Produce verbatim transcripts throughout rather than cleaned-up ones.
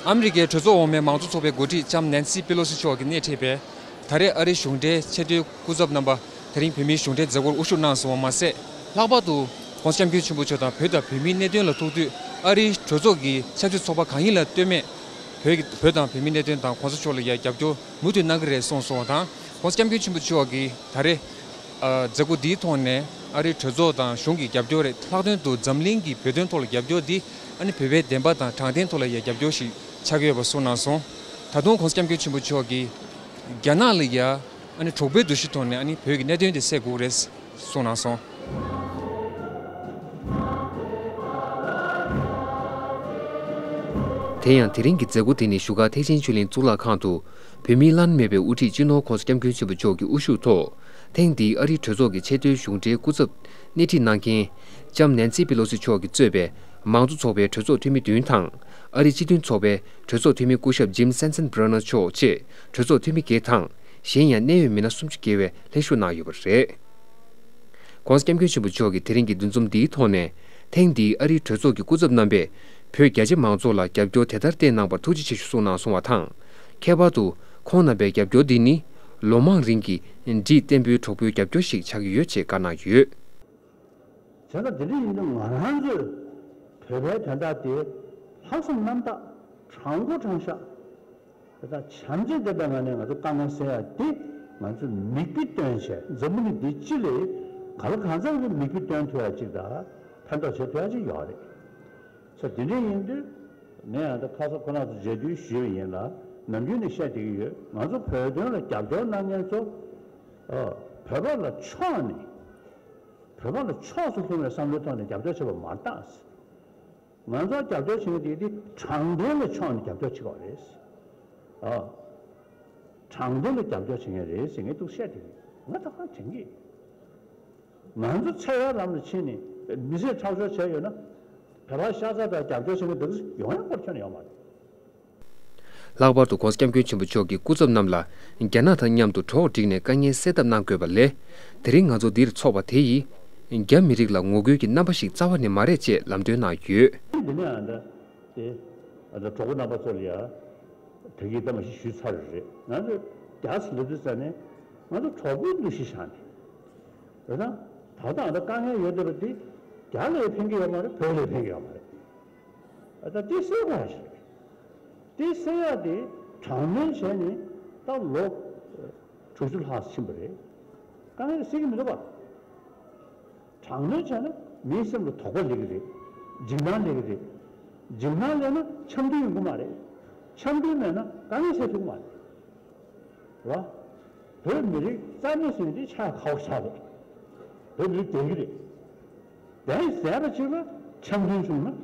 ཨ་མི་རི་ཀའི་གྲོས་ཚོགས་འོག་མའི་མང་གཙོ་ཚོགས་པའི་འགོ་ཁྲིད་ལྕམ་ནན་སི་པེ་ལོ་སི་མཆོག་གིས་སྣེ་ཁྲིད་པའི་ད་རེས་ཨ་རིའི་གཞུང་འབྲེལ་ཆེས་མཐོའི་སྐུ་ཚབ་རྣམ་པ་དེ་རིང་བོད་མིའི་གཞུང་འབྲེལ་མཛད་སྒོར་དབུ་བཞུགས་གནང་སོང་བ་མ་ཟད། ལྷག་པར་དུ་༸གོང་ས་༸སྐྱབས་མགོན་ཆེན་པོ་མཆོག་དང་བོད་དང་བོད་མིའི་གནད་དོན་ལ་ཐུག་དུས། ཨ་རིའི་གྲོས་ཚོགས་ཀྱི་ཆབ་སྲིད་ཚོགས་པ་གང་ཡིན་ལ་ལྟོས་མེད། བོད་ཀྱི་བོད་དང་བོད་མིའི་གནད་དོན་དང་༸གོང་ས་མཆོག་ལ་ཡང་རྒྱབ་སྐྱོར་མུ་མཐུད་གནང་གི་རེད་གསུངས་སོང་བ་དང་།༸གོང་ས་༸སྐྱབས་མགོན་ཆེན་པོ་མཆོག་གིས་ད་རེས་ཨ་མཛད་སྒོ་འདིའི་ཐོག་ནས་ཨ་རིའི་གྲོས་ཚོགས་དང་གཞུང་གི་རྒྱབ་སྐྱོར་རེད། ལྷག་དོན་དུ་འཛམ་གླིང་གི་བོད་དོན་ཐོག་ལ་རྒྱབ་སྐྱོར་འདི་ཨ་ནི་བོད་པའི་བདེན་པ་དང་དྲང་བདེན་ཐོག་ལ་ཡང་རྒྱབ་སྐྱོར་ཞིག་ཆགས་ཀྱི་ཡོད་པ་གསུངས་གནང་སོང་། ད་དུང་༸གོང་ས་༸སྐྱབས་མགོན་ཆེན་པོ་མཆོག་གིས་རྒྱ་ནག་ལ་ཡང་ཨ་ནི་གྲོགས་པོའི་འདུ་ཤེས་ཐོག་ནས་ཨ་ནི་བོད་ཀྱི་གནད་དོན་དེ་སེལ་དགོས་རེད་གསུངས་གནང་སོང་། དེ་ཡང་དེ་རིང་གི་མཛད་སྒོ་དེ་ནི་བཞུགས་སྒར་ཐེག་ཆེན་ཆོས་གླིང་གཙུག་ལག་ཁང་དུ་བོད་མིའི་བླ་ན་མེད་པའི་དབུ་ཁྲིད་སྤྱི་ནོར་༸གོང་ས་༸སྐྱབས་མགོན་ཆེན་པོ་མཆོག་གི་དབུ་བཞུགས་ཐོག་ཐེངས་འདིའི་ཨ་རིའི་གྲོས་ཚོགས་ཀྱི་ཆེས་མཐོའི་གཞུང་འབྲེལ་སྐུ་ཚབ་སྣེ་ཁྲིད་གནང་མཁན་ལྕམ་ནན་སི་པེ་ལོ་སི་མཆོག་གིས་གཙོས་པའི་མང་གཙོ་ཚོགས་པའི་གྲོས་ཚོགས་འཐུས་མི་བདུན་དང་། ཨ་རིའི་སྤྱི་མཐུན་ཚོགས་པའི་གྲོས་ཚོགས་འཐུས་མི་སྐུ་ཞབས་ཇིམ་སན་སན་བྷ་ར་ནར་མཆོག་བཅས་གྲོས་ཚོགས་འཐུས་མི་བརྒྱད་དང་། གཞན་ཡང་གནད་ཡོད་མི་སྣ་སུམ་ཅུ་བརྒལ་བས་ལྷན་ཞུགས་གནང་ཡོད་པ་རེད། ༸གོང་ས་༸སྐྱབས་མགོན་ཆེན་པོ་མཆོག་གིས་དེ་རིང་གི་འདུ་འཛོམས་འདིའི་ཐོག་ནས། ཐེངས་འདིའི་ཨ་རིའི་གྲོས་ཚོགས་ཀྱི་སྐུ་ཚབ་རྣམ་པས་བོད་རྒྱ་ཆེ་མང་ཚོགས་ལ་རྒྱབ་སྐྱོར་དེ་ལྟར་བསྟན་གནང་བར་ཐུགས་རྗེ་ཆེ་ཞུ་གསུངས་གནང་སོང་བ་དང་། ཁྱད་པར་དུ་ཁོང་རྣམ་པའི་རྒྱབ་སྐྱོར་འདི་ནི་ལོ་མང་རིང་གི་སྒྲིག་བརྟན་པོའི་གྲོགས་པོའི་རྒྱབ་སྐྱོར་ཞིག་ཆགས་ཀྱི་ཡོད་ཅེས་བཀའ་གནང་ཡོད། བྱས་ཙང་དེ་འདྲ་ཡིན་དུས་ང་རང་ཚོས་བོད་པའི་དོན་དག་དེ་ལྷག་བསམ་རྣམ་དག་དྲང་པོ་དྲང་བཞག་དེ་དག་བྱམས་བརྩེ་ལྡན་པའི་ངང་ནས་ང་ཚོ་དཀའ་ངལ་སེལ་ཡ་དེ་ང་ཚོས་མིག་དཔེ་སྟོན་བྱས། འཛམ་བུ་གླིང་འདི་སྤྱི་ལ་ག་ལ་གང་འཚམ་གྱི་མིག་དཔེ་སྟོན་ཐུབ་ཡ་ཅིག་དང་ཕན་ཐོགས་བྱེད་ཐུབ་ཡ་ཅིག་ཡོད་རེད། ས་དེ་འདྲ་ཡིན་དུས་ངས་ཡང་ད་ཁ་ས་ཁོ་རང་ཚོ་མཇལ་དུས་ཞུས་པ་ཡིན་ལ། ནམ་རྒྱུན་ནས་བཤད་བསྡད་ཀྱི་ཡོད། ང་ཚོ་བོད་དོན་ལ་རྒྱབ་སྐྱོར་གནང་མཁན་ཚོ་ཨ་བོད་པ་ལ་ཕྱོགས་ནས། བོད་པ་ལ་ཕྱོགས་སུ་ལྷུང་བའི་བསམ་བློའི་ཐོག་ནས་རྒྱབ་སྐྱོར་བྱེད་པ་མ་རེད་ད། ང་ཚོ་རྒྱབ་སྐྱོར་བྱེད་མཁན་དེ་དེ་དྲང་བདེན་ལ་ཕྱོགས་ནས་རྒྱབ་སྐྱོར་བྱེད་དགོས་རེད། ཨ། དྲང་བདེན་ལ་རྒྱབ་སྐྱོར་བྱེད་མཁན་རེད་ཟེར་ངས་འདུག་བཤད་དེ་རེད། ང་ད་གང་དྲན་གི། ང་ཚོ་འཚེ་བའི་ལམ་ལ་ཕྱིན་ནས་མི་ཚེ་ཁྲག་སྦྱོར་བྱས་ཡོད་ན། བོད་པ་ཤ་ཚ་དང་རྒྱབ་སྐྱོར་བྱེད་མཁན་དེ་ཚོ་ཡོང་ཡ་སྐོར་ཁྱོན་ནས་ཡོད་མ་རེད། ལྷག་པར་དུ་༸གོང་ས་༸སྐྱབས་མགོན་ཆེན་པོ་མཆོག་གིས་སྐུ་ཚབ་རྣམས་ལ་རྒྱ་ནག་དང་མཉམ་དུ་གྲོགས་བསྒྲིགས་ནས་དཀའ་ངལ་སེལ་ཐབས་གནང་དགོས་པ་ལས། དེ་རིང་ང་ཚོ་འདིར་འཚོགས་པ་དེ་ཡིས་རྒྱ་མི་རིགས་ལ་ངོ་རྒོལ་གྱི་རྣམ་པ་ཞིག་རྩ་བ་ནས་མ་རེད་ཅེས་ལམ་སྟོན་གནང་ཡོད། འདི་ནས་ཨ་འདྲ་དེ་ཨ་འདྲ་གྲོགས་པོ་རྣམ་པ་ཚོ་ལ་ཡ་ད་གིན་ད་མ་གཞི་ཞུས་ཚར་རེད། ང་ཚོ་རྒྱ་སེ་ལབ་དུས་ཙ་ནས་ང་ཚོ་གྲོགས་པོའི་འདུ་ཤེས་བཞག་ནས། རེད་དང་། ད་ལྟ་ཨ་འདྲ་དཀའ་ངལ་ཡོད་བསྡད་པ་འདི་རྒྱ་ལ་ཡང་ཕན་གྱི་ཡོད་མ་རེད། བོད་ལ་ཡང་ཕན་གྱི་ཡོད་མ་རེད། ཨ་ད་དེ་སེལ་དགོས་ཡ་ཞིག་རེད། དེ་སེལ་ཡ་དེ་དྲག་གནོན་བྱས་ནས་ད་ལོ་དྲུག་ཅུ་ལྷག་ཕྱིན་པ་རེད། དཀའ་ངལ་དེ་སེལ་གྱི་མི་འདུག་པ། དྲག་གནོན་བྱས་ན་མིའི་སེམས་ལ་དོགས་པ་སླེབས་ཀྱི་རེད། འཇིགས་སྣང་སླེབས་ཀྱི་རེད། འཇིགས་སྣང་སླེབས་ན་འཆམ་མཐུན་ཡོང་གི་མ་རེད། འཆམ་མཐུན་མེད་ན་དཀའ་ངལ་སེལ་ཐུབ་ཀྱི་མ་རེད། རེད་བ། བོད་མི་རིགས་རྩ་མེད་སོང་དེ་ཆགས་ཁག་པོ་ཆགས་རེད། བོད་མི་རིགས་བདེན་གྱི་རེད། བདེན་ཟེར་བ་ཅིག་ལ་འཆམ་མཐུན་བྱུང་ན་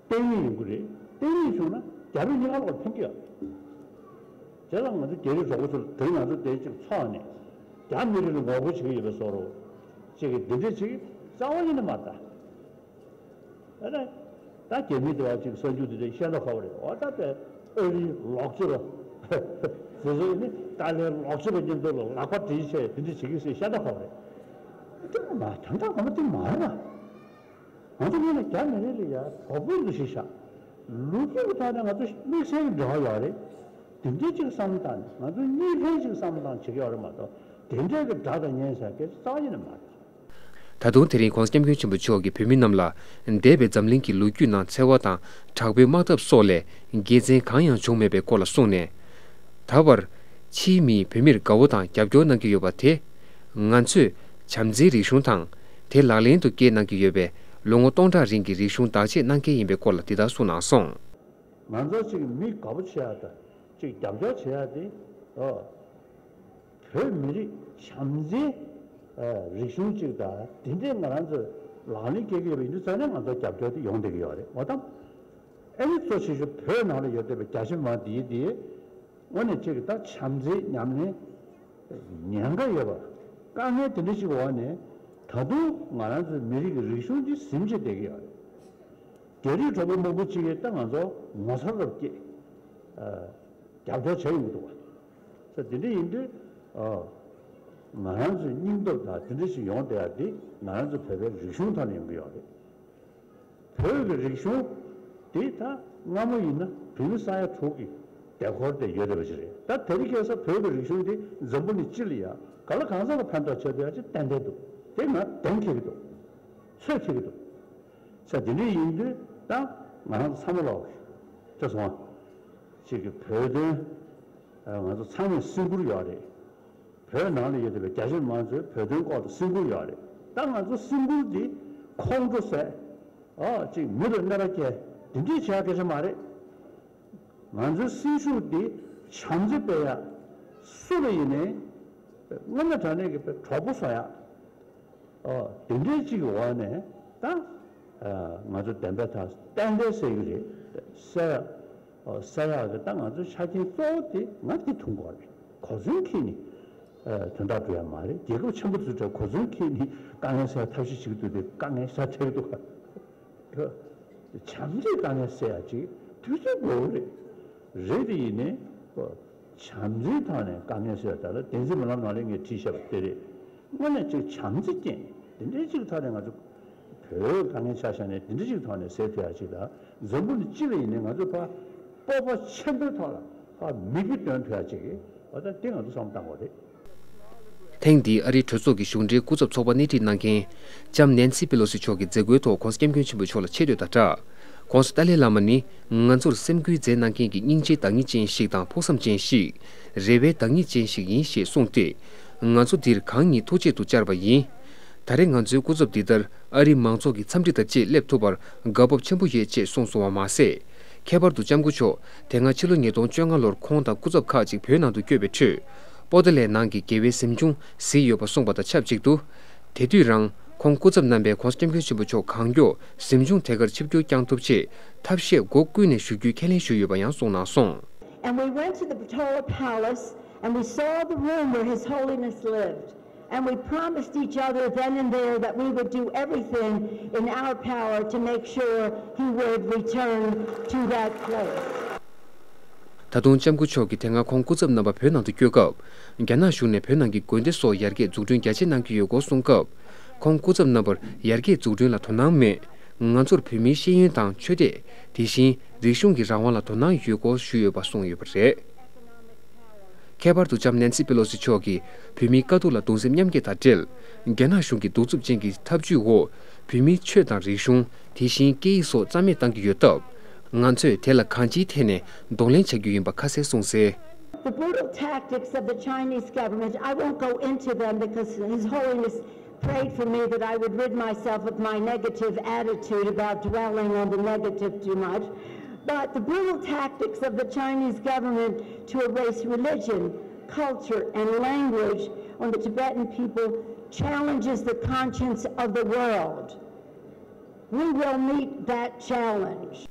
བརྟན་ལྷིང་ཡོང་གི་རེད། བརྟན་ལྷིང་བྱུང་ན་རྒྱ་བོད་གཉིས་ཀ་ལ་ཕན་གྱི་ཡོད་རེད། བྱས་ཙང་ང་ཚོ་རྒྱ་རིགས་གྲོགས་པོ་ཚོ་ལ་དེ་རིང་ང་ཚོ་དེ་གཅིག་ཚོགས་ནས་རྒྱ་མི་རིགས་ལ་ངོ་རྒོལ་བྱེད་ཀྱི་ཡོད་པའི་བཟོ་འདྲ་ཅིག་གི་འདི་འདྲས་ཅིག་རྩ་བ་ཉིད་ནས་མ་རེད་ད། ཨ་ནི། ད་རྒྱ་མི་དེ་བ་ཅིག་གསར་འགྱུར་དེ་འདྲ་བཤད་མདོག་ཁ་པོ་རེད། འོ་ད་དེ་ཨ་རིའི་ལོག་སྤྱོད་པ། དེ་ཚོ་ནི་ཏཱ་ལའི་ལོག་སྤྱོད་པ་མཉམ་དུ་ལ་ལག་པ་སྦྲེལ་བྱས་དེ་འདྲ་བྱེད་ཀྱི་ཟེར་བཤད་མདོག་ཁ་པོ་རེད། དེ་མ་དོན་དག་ངོ་མ་དེ་མ་རེད་པ། ང་ཚོ་སྔོན་ལ་རྒྱ་མི་རིགས་ལ་ཡ་གྲོགས་པོའི་འདུ་ཤེས་བཞག་ལོ་རྒྱུས་ཀྱི་ཐོག་ནས་ང་ཚོ་དམིགས་བསལ་གྱི་འབྲེལ་བ་ཡོད་རེད། དེ་འདྲའི་ཅིག་བསམ་བློ་བཏང་ནས་ང་ཚོ་གཉིས་ཕན་ཅིག་བསམ་བློ་བཏང་བྱེད་ཀྱི་ཡོད་རེད་མ་གཏོགས་དེ་འདྲའི་གི་དགྲ་དང་གཉེན་ཟེར་སྐད་ཆ་རྩ་བ་ཉིད་ནས་མ་རེད། ད་དུང་དེ་རིང་༸གོང་ས་༸སྐྱབས་མགོན་ཆེན་པོ་མཆོག་གིས་བོད་མི་རྣམས་ལ་འདས་པའི་འཛམ་གླིང་གི་ལོ་རྒྱུས་ནང་འཚེ་བ་དང་དྲག་པོའི་དམག་འཐབ་སོགས་ལས་དགེ་མཚན་གང་ཡང་བྱུང་མེད་པའི་སྐོར་ལ་གསུངས་ནས། ད་བར་ཕྱིའི་མིས་བོད་མིར་དགའ་བོ་དང་རྒྱབ་སྐྱོར་གནང་གི་ཡོད་པ་དེ། ང་ཚོས་བྱམས་བརྩེའི་རིག་གཞུང་དང་དེ་ལག་ལེན་དུ་བསྐྱེད་གནང་གི་ཡོད་པས་ལོ་ངོ་སྟོང་ཕྲག་རིང་གི་རིག་གཞུང་བདག་གཅེས་གནང་གལ་ཡིན་པའི་སྐོར་ལ་འདི་ལྟར་གསུངས་གནང་སོང་། ང་ཚོ་གཅིག་མི་དགའ་པོ་བྱེད་ཡ་དང་གཅིག་རྒྱབ་སྐྱོར་བྱེད་ཡ་དེ་ཨོ། བོད་མི་རིགས་བྱམས་བརྩེའི་ཨ་རིག་གཞུང་གཅིག་དང་དེ་འདྲའི་ང་རང་ཚོ་ལག་ལེན་སྐྱེལ་གྱི་ཡོད་པ་ཡིན་དུས་ཙང་ནས་ང་ཚོ་རྒྱབ་སྐྱོར་དེ་ཡོང་བསྡད་ཀྱི་ཡོད་རེད། འོ་དམ། ཨ་ནི་གཙོ་ཆེ་ཤོས་བོད་ནང་ལ་ཡོད་བསྡད་པའི་རྒྱ་ཆེ་མང་འདིའི་དེ་དངོས་གནས་གཅིག་གི་ད་བྱམས་བརྩེའི་ཉམས་ལེན་ཉེན་ཁ་ཡོད་པ་དཀའ་ངལ་དེ་འདྲ་ཞིག་འོག་ནས་ད་དུང་ང་རང་ཚོའི་མི་རིགས་ཀྱི་རིག་གཞུང་འདི་ཟིན་བྱས་བསྡད་ཀྱི་ཡོད་རེད། རྒྱ་རིགས་གྲོགས་པོ་མང་པོ་ཅིག་གིས་ད་ང་ཚོ་ངོ་ཚ་རབས་སྐྱེས། རྒྱབ་སྐྱོར་བྱས་ཡོང་གི་འདུག་བ། ས་དེ་འདྲ་ཡིན་དུས། ང་རང་ཚོའི་སྙིང་སྟོབས་དང་དེ་འདྲ་ཞིག་ཡོང་བསྡད་ཡ་དེ་ང་རང་ཚོ་བོད་པའི་རིག་གཞུང་ཐོག་ནས་ཡོང་གི་ཡོད་རེད། བོད་ཀྱི་རིག་གཞུང་དེ་ད་སྔ་མོ་ཡིན་ན་ བོད་མི་ས་ཡ་དྲུག་གི་ཟླ་སྐོར་དེ་ཡོད་བསྡད་པ་ཞིག་རེད། ད་དེ་རིང་ཁ་སང་བོད་ཀྱི་རིག་གཞུང་འདི་འཛམ་བུ་གླིང་སྤྱི་ལ་ཡ་ག་ལ་གང་འཚམ་ལ་ཕན་ཐོགས་ཆགས་བསྡད་ཡ་ཅིག་ཏན་ཏན་འདུག་དེ་ང་གདེང་འཁེལ་གྱི་འདུག་ཚོད་འཁེལ་གྱི་འདུག་ས་དེ་འདྲ་ཡིན་དུས་ད་ང་རང་ཚོ་ཚང་མ་ལོག་ཁྱོད་སོང་ང་ཅིག་གི་བོད་དོན་ང་ཚོ་ཚང་མས་སེམས་ཁུར་ཡོད་རེད། བོད་ནང་ལ་ཡོད་བསྡད་པའི་རྒྱ་ཆེ་མང་ཚོས་བོད་དོན་སྐོར་དུ་སེམས་ཁུར་ཡོད་རེད། ད་ང་ཚོ་སེམས་ཁུར་འདི་ཁོང་ཁྲོ་ཟ། ཨ་ཅིག་མི་ལ་གནོད་པ་སྐྱེལ། དེ་འདྲས་བྱེད་ཡ་སྐད་ཆ་མ་རེད། ང་ཚོའི་སེམས་ཤུགས་འདི་བྱམས་བརྩེ་སྤེལ་ཡ། སུ་ལ་ཡིན་ནའི་དངོས་གནས་དྲང་གནས་ཀྱི་གྲོགས་པོ་བཟོ་ཡ། ཨོ་དེ་འདྲའི་གཅིག་གི་འོག་ནས་ད་ང་ཚོ་བདེན་པའི་ཐག་ཏན་ཏན་གསལ་གྱི་རེད། གསལ་ཡ་ཨོ་གསལ་ཡག་གི་ད་ང་ཚོའི་ཆ་རྐྱེན་གཙོ་བོ་དེ་ང་དེ་མཐོང་གི་ཡོད་རེད། གོ་མཚོན་འཁྱེར་ནས་དོན་དག་སྒྲུབ་ཡ་མ་རེད། རྒྱལ་ཁབ་ཆེན་པོ་ཚོའི་གྲས་གོ་མཚོན་འཁྱེར་ནས་དཀའ་ངལ་སེལ་ཐབས་ཤེས་བྱེད་ཀྱི་འདུག་དེ་དཀའ་ངལ་ཤ་ཐེབས་འདུག་བྱམས་བརྩེའི་དཀའ་ངལ་སེལ་ཡ་ཅིག་དུས་ཚོད་དགོས་རེད། རེད་དེ་ཡིན་ནའི་བྱམས་བརྩེའི་ཐོག་ནས་དཀའ་ངལ་སེལ་ཡ་ད་ལ་བསྟན་འཛིན་སྨོན་ལམ་ནང་ལ་ངས་བྲིས་བཞག་པ་དེ་རེད། དངོས་གནས་ཅིག་བྱམས་བརྩེ་ཅན་དེ་འདྲའི་ཅིག་ཐོག་ནས་ང་ཚོ་བོད་དཀའ་ངལ་ཆ་བཞག་ནས་དེ་འདྲའི་ཅིག་ཐོག་ནས་སེལ་ཐུབ་ཡ་ཅིག་དང་འཛམ་བུ་གླིང་སྤྱི་ལ་ཡིན་ནའི་ང་ཚོ་ཕར་སྤོབས་པ་ཆེན་པོའི་ཐོག་ལ་ཕར་མིག་དཔེ་སྟོན་ཐུབ་ཡ་ཅིག་གི་འོ་ད་དེ་ང་ཚོ་བསམ་བློ་བཏང་དགོས་རེད། ཐེངས་འདིའི་ཨ་རིའི་གྲོས་ཚོགས་ཀྱི་གཞུང་འབྲེལ་སྐུ་ཚབ་ཚོགས་པ་སྣེ་ཁྲིད་གནང་མཁན་ལྕམ་ནན་སི་པེ་ལོ་སི་མཆོག་གི་མཛད་སྒོའི་ཐོག་༧གོང་ས་༧སྐྱབས་མགོན་ཆེན་པོ་མཆོག་ལ་ཆེ་བསྟོད་དང་སྦྲགས། ༧གོང་ས་ཏཱ་ལའི་བླ་མ་ནི་ང་ཚོར་སེམས་འགུལ་མཛད་གནང་མཁན་གྱི་སྙིང་རྗེའི་བདག་ཉིད་ཅན་ཞིག་དང་ཕུགས་བསམ་ཅན་ཞིག་རེ་བའི་བདག་ཉིད་ཅན་ཞིག་ཡིན་ཞེས་གསུངས་ཏེ། ང་ཚོ་འདིར་གང་ཉིད་ཐུགས་ཆེད་དུ་བཅར་བ་ཡིན། ད་རེས་ང་ཚོའི་སྐུ་ཚབ་འདི་ལྟར་ཨ་རིའི་མང་ཚོགས་ཀྱི་འཚམས་འདྲི་དང་བཅས་སླེབས་ཐུབ་པར་དགའ་སྤོབས་ཆེན་པོ་ཡོད་ཅེས་གསུངས་སོང་བ་མ་ཟད། ཁྱད་པར་དུ་ལྕམ་སྐུ་མཆོག་དེ་སྔ་ཕྱི་ལོ་ཉིས་སྟོང་བཅོ་ལྔ་ལོར་ཁོང་དང་སྐུ་ཚབ་ཁག་ཅིག་བོད་ནང་དུ་བསྐྱོད་པའི་ཁྲོད། པོ་ཏ་ལའི་ནང་གི་དགེ་བའི་གཟིམ་ཆུང་གཟིགས་ཡོད་པ་གསུངས་པ་དང་ཆབས་ཅིག་ཏུ། དེ་དུས་རང་ཁོང་སྐུ་ཚབ་རྣམ་པས་༧གོང་ས་༧སྐྱབས་མགོན་ཆེན་པོ་མཆོག་གང་མགྱོགས་གཟིམ་ཆུང་དེ་གར་ཆིབས་བསྒྱུར་བསྐྱང་ཐུབ་ཆེད་ཐབས་ཤེས་སྒོ་ཀུན་ནས་ཞུ་རྒྱུའི་ཁས་ལེན་ཞུས་ཡོད་པ་ཡང་གསུངས་གནང་སོང་། And we went to the Bitola Palace and we saw the room where His Holiness lived. And we promised each other then and there that we would do everything in our power to make sure he would return to that place. ད་དུང་ལྕམ་སྐུ་མཆོག་གིས་དེ་སྔ་ཁོང་སྐུ་ཚབ་རྣམ་པ་བོད་ནང་དུ་བསྐྱོད་སྐབས། རྒྱ་ནག་གཞུང་ནས་བོད་ནང་གི་དགོན་སྡེ་སོགས་ཡར་རྒྱས་འཛུགས་སྐྲུན་རྒྱ་ཆེ་གནང་གི་ཡོད་སྐོར་གསུངས་སྐབས། ཁོང་སྐུ་ཚབ་རྣམ་པར་ཡར་རྒྱས་འཛུགས་སྐྲུན་ལ་དོ་སྣང་མེད། ང་ཚོར་བོད་མིའི་ཤེས་ཡོན་དང་ཆོས་དད། དེ་བཞིན་རིག་གཞུང་གི་རང་དབང་ལ་དོ་སྣང་ཡོད་སྐོར་ཞུས་ཡོད་པ་གསུངས་ཡོད་པ་རེད། ཁྱད་པར་དུ་ལྕམ་ནན་སི་པེ་ལོ་སི་མཆོག་གིས་བོད་མིའི་དཀའ་སྡུག་ལ་གདུང་སེམས་མཉམ་སྐྱེད་དང་འབྲེལ། རྒྱ་ནག་གཞུང་གི་གདུག་རྩུབ་ཅན་གྱི་ཐབས་ཇུས་འོག་བོད་མིའི་ཆོས་དང་རིག་གཞུང་། དེ་བཞིན་སྐད་ཡིག་སོགས་རྩ་མེད་གཏང་གི་ཡོད་སྟབས། ང་ཚོས་དེ་ལ་གང་ཅིའི་ཐད་ནས་གདོང་ལེན་བྱ་རྒྱུ་ཡིན་པ་ཁ་གསལ་གསུངས་གསལ། The brutal tactics of the Chinese government, I won't go into them because His Holiness prayed for me that I would rid myself of my negative attitude about dwelling on the negative too much. But the brutal tactics of the Chinese government to erase religion, culture, and language on the Tibetan people challenges the conscience of the world. We will meet that challenge.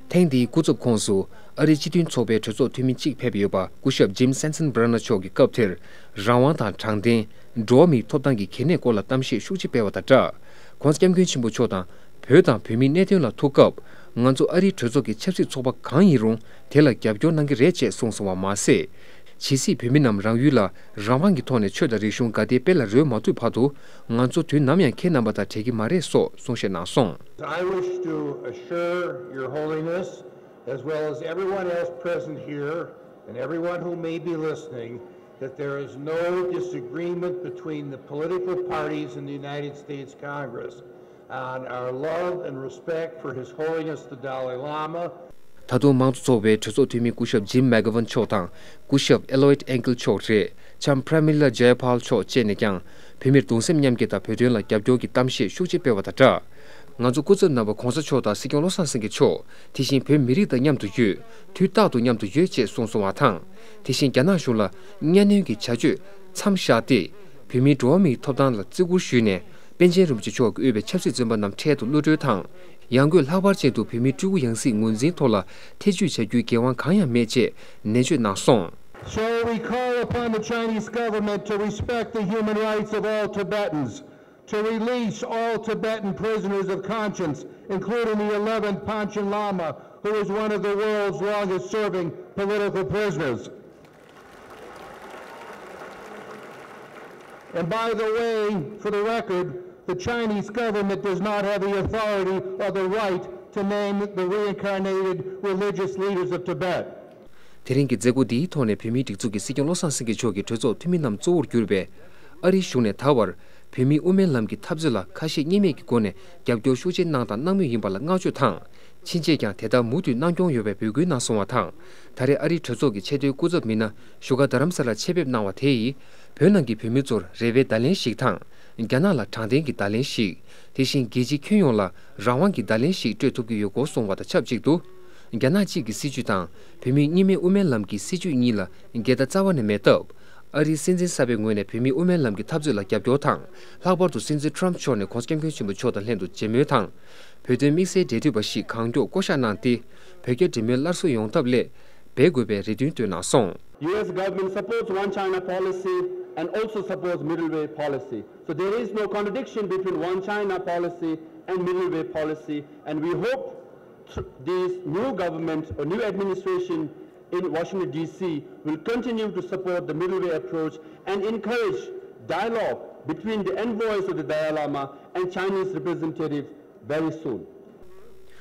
ཐེངས་འདིའི་སྐུ་ཚབ་ཁོངས་སུ་ཨ་རིའི་སྤྱི་མཐུན་ཚོགས་པའི་གྲོས་ཚོགས་འཐུས་མི་གཅིག་ཕེབས་ཡོད་པ་སྐུ་ཞབས་Jim Sensenbrenner་མཆོག་གིས་སྐབས་དེར་རང་དབང་དང་དྲང་བདེན། འགྲོ་བ་མིའི་ཐོབ་ཐང་གི་གལ་གནད་སྐོར་ལ་གཏམ་བཤད་ཤུགས་ཆེ་སྤེལ་བ་དང་སྦྲགས། ྋགོང་ས་ྋསྐྱབས་མགོན་ཆེན་པོ་མཆོག་དང་བོད་དང་བོད་མིའི་གནད་དོན་ལ་ཐུག་སྐབས། ང་ཚོ་ཨ་རིའི་གྲོས་ཚོགས་ཀྱི་ཆབ་སྲིད་ཚོགས་པ་གང་ཡིན་རུང་དེ་ལ་རྒྱབ་སྐྱོར་གནང་གི་རེད་ཅེས་གསུངས་སོང་བ་མ་ཟད། ཇི་སྲིད་བོད་མི་རྣམས་རང་ཡུལ་ལ་རང་དབང་གི་ཐོག་ནས་ཆོས་དང་རིག་གཞུང་དགའ་བདེའི་དཔལ་ལ་རོལ་མ་ཐུབ་བར་དུ་ང་ཚོ་དུས་ནམ་ཡང་ཁྱེད་རྣམ་པ་དང་བྲལ་གྱི་མ་རེད་སོགས་གསུང་བཤད་གནང་སོང་། I wish to assure Your Holiness, as well as everyone else present here and everyone who may be listening, that there is no disagreement between the political parties in the United States Congress on our love and respect for His Holiness the Dalai Lama. ད་དུང་མང་གཙོ་ཚོགས་པའི་གྲོས་ཚོགས་འཐུས་མི་སྐུ་ཞབས་Jim McGovern་མཆོག་དང་སྐུ་ཞབས་Eliot Engel་མཆོག་རེད། ལྕམ་Pramila Jayapal་མཆོག་བཅས་ནས་ཀྱང་བོད་མིར་གདུང་སེམས་མཉམ་སྐྱེད་དང་བོད་དོན་ལ་རྒྱབ་སྐྱོར་གྱི་གཏམ་བཤད་ཤུགས་ཆེ་སྤེལ་བ་དང་སྦྲགས། ང་ཚོ་སྐུ་ཚབ་རྣམ་པ་ྋགོང་ས་མཆོག་དང་སྲིད་སྐྱོང་བློ་བཟང་སེང་གེ་མཆོག་དེ་བཞིན་བོད་མི་རིགས་དང་མཉམ་དུ་ཡོད། དུས་རྟག་ཏུ་མཉམ་དུ་ཡོད་ཅེས་གསུངས་སོང་བ་དང་། དེ་བཞིན་རྒྱ་ནག་གཞུང་ལ་གཉའ་གནོན་གྱི་བྱ་སྤྱོད་མཚམས་བཞག་སྟེ། བོད་མིའི་འགྲོ་བ་མིའི་ཐོབ་ཐང་ལ་བརྩི་བཀུར་ཞུས་ནས། པཎ་ཆེན་རིན་པོ་ཆེ་མཆོག་གིས་དབུས་པའི་ཆབ་སྲིད་བཙོན་པ་རྣམས་འཕྲལ་དུ་གློད་གྲོལ་དང་། ཡང་སྒོས་ལྷག་པར་ཅན་དུ་བོད་མིའི་སྤྲུལ་སྐུ་ཡང་སྲིད་ངོས་འཛིན་ཐོག་ལ་ཐེ་ཇུས་བྱ་རྒྱུའི་འགན་དབང་གང་ཡང་མེད་ཅེས་ནན་བརྗོད་གནང་སོང་། So we call upon the Chinese government to respect the human rights of all Tibetans, to release all Tibetan prisoners of conscience, including the eleventh Panchen Lama, who is one of the world's longest serving political prisoners. And by the way, for the record, the Chinese government does not have the authority or the right to name the reincarnated religious leaders of Tibet. དེ་རིང་གི་མཛད་སྒོ་འདིའི་ཐོག་ནས་བོད་མིའི་སྒྲིག་འཛུགས་ཀྱི་སྲིད་སྐྱོང་བློ་བཟང་སེང་གེ་མཆོག་གིས་གྲོས་ཚོགས་འཐུས་མི་རྣམས་གཙོ་བོར་གྱུར་པའི་ཨ་རིའི་གཞུང་ནས་ད་བར་བོད་མིའི་དབུ་མའི་ལམ་གྱི་འཐབ་རྩོད་ལ་ཁ་ཞེ་གཉིས་མེད་ཀྱི་སྒོ་ནས་རྒྱབ་སྐྱོར་ཤུགས་ཆེ་གནང་དང་གནང་མུས་ཡིན་པ་ལ་བསྔགས་བརྗོད་དང་། ཕྱིན་ཆད་ཀྱང་དེ་ལྟར་མུ་མཐུད་གནང་སྐྱོང་ཡོང་བའི་འབོད་སྐུལ་གནང་སོང་བ་དང་། ད་རེས་ཨ་རིའི་གྲོས་ཚོགས་ཀྱི་ཆེས་མཐོའི་སྐུ་ཚབ་མི་སྣ་བཞུགས་སྒར་རྡ་རམ་ས་ལར་ཆེད་ཕེབས་གནང་བ་དེ་ཡིས། བོད་ནང་གི་བོད་མི་ཚོར་རེ་བའི་བརྡ་ལན་ཞིག་དང་། རྒྱ་ནག་ལ་དྲང་བདེན་གྱི་བརྡ་ལན་ཞིག་དེ་བཞིན་རྒྱལ་སྤྱིའི་ཁྱོན་ཡོངས་ལ་རང་དབང་གི་བརྡ་ལན་ཞིག་སྤྲོད་ཐུབ་ཀྱི་ཡོད་སྐོར་གསུངས་པ་དང་ཆབས་ཅིག་ཏུ། རྒྱ་ནག་གཅིག་གི་སྲིད་བྱུས་དང་བོད་མིའི་གཉིས་སྨན་དབུ་མའི་ལམ་གྱི་སྲིད་བྱུས་གཉིས་ལ་འགལ་ཟླ་རྩ་བ་ནས་མེད་སྟབས། ཨ་རིའི་སྲིད་འཛིན་གསར་པའི་ངོས་ནས་བོད་མིའི་དབུ་མའི་ལམ་གྱི་འཐབ་རྩོད་ལ་རྒྱབ་སྐྱོར་དང་། ལྷག་པར་དུ་སྲིད་འཛིན་ཊམ་མཆོག་ནས་༧གོང་ས་༧སྐྱབས་མགོན་ཆེན་པོ་མཆོག་དང་ལྷན་དུ་མཇལ་མོལ་དང་། བོད་དོན་དམིགས་བསལ་འབྲེལ་མཐུད་པ་ཞིག་གང་མགྱོགས་བསྐོ་གཞག་གནང་སྟེ། བོད་རྒྱ་འབྲེལ་མོལ་སླར་གསོ་ཡོང་ཐབས་སླད་འབད་དགོས་པའི་རེ་འདུན་བཏོན་གནང་སོང་། U S government supports one China policy and also supports middle way policy. So there is no contradiction between one China policy and middle way policy, and we hope th- this new government or new administration in Washington D C will continue to support the middle way approach and encourage dialogue between the envoys of the Dalai Lama and Chinese representative very soon.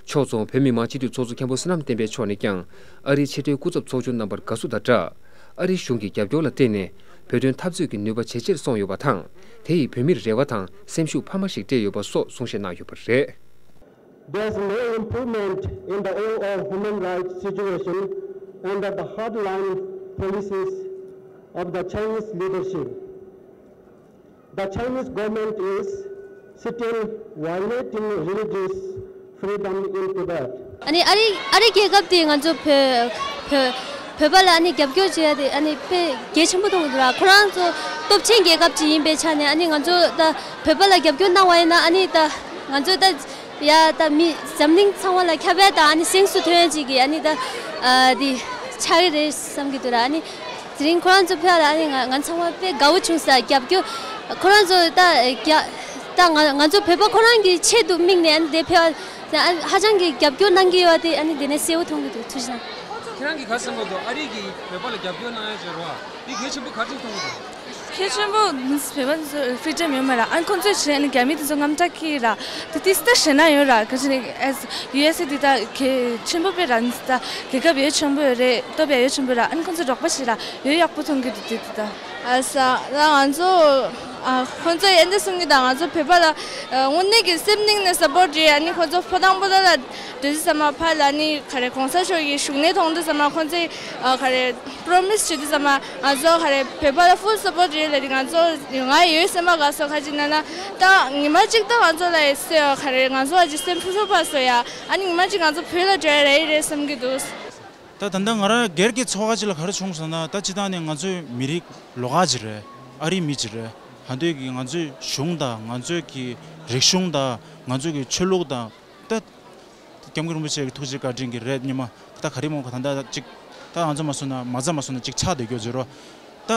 ཕྱོགས་མཚུངས་བོད་མི་མང་སྤྱི་འཐུས་ཚོགས་གཙོ་མཁན་པོ་བསོད་ནམས་བསྟན་འཕེལ་མཆོག་ནས་ཀྱང་ཨ་རིའི་ཆེས་མཐོའི་སྐུ་ཚབ་ཚོགས་ཆུང་རྣམ་པར་དགའ་བསུ་དང་སྦྲགས། ཨ་རིའི་གཞུང་གི་རྒྱབ་སྐྱོར་ལ་བརྟེན་ནས་བོད་དོན་འཐབ་རྩོད་ཀྱི་ནུས་པ་ཇེ་ཆེར་སོང་ཡོད་པ་དང་། དེ་ཡིས་བོད་མིར་རེ་བ་དང་སེམས་ཤུགས་འཕར་མ་ཞིག་སྤྲད་ཡོད་པ་སོགས་གསུང་བཤད་གནང་ཡོད་པ་རེད། There's no improvement in the overall human rights situation under the hardline policies of the Chinese leadership. The Chinese government is still violating religious freedom in Tibet. ཨ་ནི་ཨ་རི་ཨ་རི་རྒྱལ་ཁབ་དེ་ང་ཚོ་བོད་བོད་བོད་པ་ལ་ཨ་ནི་རྒྱབ་སྐྱོར་བྱེད་ཡ་དེ་ཨ་ནི་དཔེ་གལ་ཆེན་པོ་མཐོང་གི་འདུག་ར། ཁོ་རང་ཚོ་སྟོབས་ཆེན་རྒྱལ་ཁབ་ཅིག་ཡིན་པའི་ཆ་ནས་ཨ་ནི་ང་ཚོ་ད་བོད་པ་ལ་རྒྱབ་སྐྱོར་གནང་བ་ཡིན་ན་ཨ་ནི་ད་ང་ཚོ་ད་ཡ་ད་མི་འཛམ་གླིང་ཚང་མ་ལ་ཁྱབ་ཡ་དང་ཨ་ནི་གཟེངས་སུ་ཐོན་ཡ་ཅིག་གི་ཨ་ནི་ད་ཨ་དེ་ཆགས་ཀྱི་རེད་བསམ་གྱི་འདུག་ར། ཨ་ནི། དེ་རིང་ཁོ་རང་ཚོ་ཕེབས་ལ་ཨ་ནི་ང་ང་ཚང་མ་དཔེ་དགའ་བོ་བྱུང་ས། རྒྱབ་སྐྱོར་ཁོ་རང་ཚོ་ད་རྒྱ་ད་ང་ང་ཚོ་བོད་པ་ཁོ་རང་གི་ཆེད་དུ་དམིགས་ནས་ཨ་ནི་དེ་ཕེབས་ཨ་ཧ་ཅང་གི་རྒྱབ་སྐྱོར་གནང་གི་ཡོད་དེ་ཨ་ནི་དེ་ནས་གསལ་བོ་མཐོང་གི་འདུག་ཐུགས་རྗེ་གནང་། ཁྱེད་རང་གིས་ག་བསམ་གྱི་འདུག་ཨ་རི་གིས་བོད་པ་ལ་རྒྱབ་སྐྱོར་གནང་ཡ་བྱེད་རོགས་ཨ་འདི་གལ་ཆེན་པོ་ག་རེ་མཐོང་གི་འདུག་གལ་ཆེན་པོ་མིས་བོད་པ་ཚོ་ཧྥི་རི་ཌམ་ཡོད་མ་ར་ཨ་ཁོང་ཚོས་བྱས་ནས་རྒྱ་མི་དེ་ཚོ་དངངས་སྐྲག་སྐྱེས་ར་དེ་ཏིས་ཏ་ཞེ་ན་ཡོད་ར་ག་ཅི་ནས་ཨེ་ཡུ་ཨེས་ཨེ་དེ་ད་གལ་ཆེན་པོ་དཔེ་ར་ནི་ད་རྒྱལ་ཁབ་ཡོད་ཆེན་པོ་ཡོད་རེད། སྟོབས་ཡ་ཡོད་ཆེན་པོ་ར་ཨ་ནི་ཁོང་ཚོ་རོགས་པ་ཞིག་ར་ཡོད་ཡག་པོ་མཐོང་གི་འདུག་དེ་དེ་ད། ཨ་ས་ད་ང་ཚོ་ཨ་ཁོང་ཚོ་ཨེ་འདྲ་གསུང་གི་ད་ང་ཚོ་བོད་པ་ལ་དངོས་གནས་ཀྱི་སེམས་གཏིང་ནས་སབ་པོར་ཊི་རེད། ཨ་ནི་ཁོང་ཚོ་ཕོ་དང་པོ་ལ་ལ་དེ་ཚོ་ཚང་མ་ཕར་ལ་ནི་ག་རེ་གོང་ས་མཆོག་གི་བཞུགས་གནས་མཐོང་དུས་ཚང་མ་ཁོང་ཚོས་ཨ་ག་རེ་པྲོ་མིས་བྱེད་དུས་ཙམ་པ་ང་ཚོ་ག་རེ་བོད་པ་ལ་ཕུལ་སབ་པོར་ཊི་རེད་ལབ་དུས་ང་ཚོ་ང་ཡོད་སེམས་པ་དགའ་སོང་། ཁ་ཅིག་ན་ན་ད་ཉི་མ་གཅིག་ད་ང་ཚོ་ལ་ཡི་སེ་ག་རེ་ང་ཚོ་ཨ་ཅིག་སེམས་ཕྲུག་ཕྲུག་པ་བཟོ་ཡ། ཨ་ནི་ཉི་མ་གཅིག་ང་ཚོ་བོད་ལ་འགྲོ་ཡ་རེད་རེད་བསམ་གྱི་འདུག་ད་ད་ལྟ་ང་རང་སྒེར་གྱི་ཚོར་བ་ཅིག་ལ་ག་རེ་བྱུང་སོང་ན་ད་སྤྱིར་བཏང་ནས་ང་ཚོའི་མི་རིགས་ལོགས་ཀ་ཅིག་རེད། ཨ་རིའི་མི་ཅིག་རེད། ད་དུས་ཀྱི་ང་ཚོའི་གཞུང་དང་ང་ཚོའི་གི་རིག་གཞུང་དང་ང་ཚོའི་གི་ཆོས་ལུགས་དང་། ད། སྐྱབས་མགོན་རིན་པོ་ཆེ་གི་ཐུགས་རྗེ་བཀའ་དྲིན་གྱིས་རེད་སྙམ། ད་ག་རེ་མོ་ག་ད་ད་ཅིག་ད་ང་ཚོ་མ་སོང་ན་མ་རྩ་མ་སོང་ན་ཅིག་ཆགས་བསྡད་རྒྱུ་ཟེར་རོ། ད་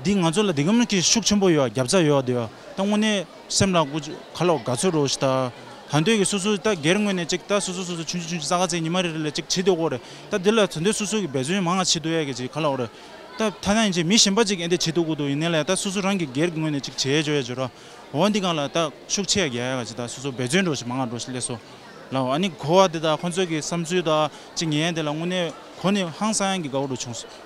འདི་ང་ཚོ་ལ་འདི་གམ་གྱི་ཤུགས་ཆེན་པོ་ཡོད་རྒྱབ་རྩ་ཡོད་དེ་ཡོད། ད་དངོས་གནས་སེམས་ལ་ཀུ་ག་ལ་དགའ་ཚོར་རོ་ཞིག་ད། ད་འདོད་ཀྱི་སོ་སོ་ད་སྒེར་ངོས་ནས་ཅིག་ད་སོ་སོ་སོ་སོ་ཆུང་ཆུང་ཆུང་ཆུང་ས་ག་ཚེ་ཉི་མ་རེ་རེ་ལ་ཅིག་བྱེད་འདོད་ཀོ་རེད། ད་འདི་ལ་ད་འདོད་སོ་སོ་གི་འབད་བརྩོན་མང་ང་བྱེད་འདོད་ཡ་གི་ཅིག་ག་ལ་འོ་རེད། ད་ཐ་ན་ཡིན་ཅིག་མི་གཞན་པ་ཅིག་ཨེ་འདྲ་བྱེད་འདོད་ཀོ་འདུག་ཡིན་ནའི་ལ་ད་སོ་སོ་རང་གི་སྒེར་གྱི་ངོས་ནས་ཅིག་བྱེད་ཡ་འཇོ་ཡ་འཇོ་རོ། འོ་འདི་གང་ལ་ད་ཤུགས་ཆེ་རྒྱག་ཡ་ག་ཅིག་ད་སོ་སོ་འབད་བརྩོན་འགྲོ་ཞིག་མང་ང་འགྲོ་ཞིག་སླེབས་སོ། ལའོ་ཨ་ནི་གོ་བ་འདི་དང་ཁོང་ཚོའི་གི་བསམ་ཚུལ་དང་ཅིག་ཉན་དེ་ལ་དངོས་གནས་གོ་ནས་ཧང་སང་ཡང་གི་དགའ་བོ་རུ་བྱུང་སོང་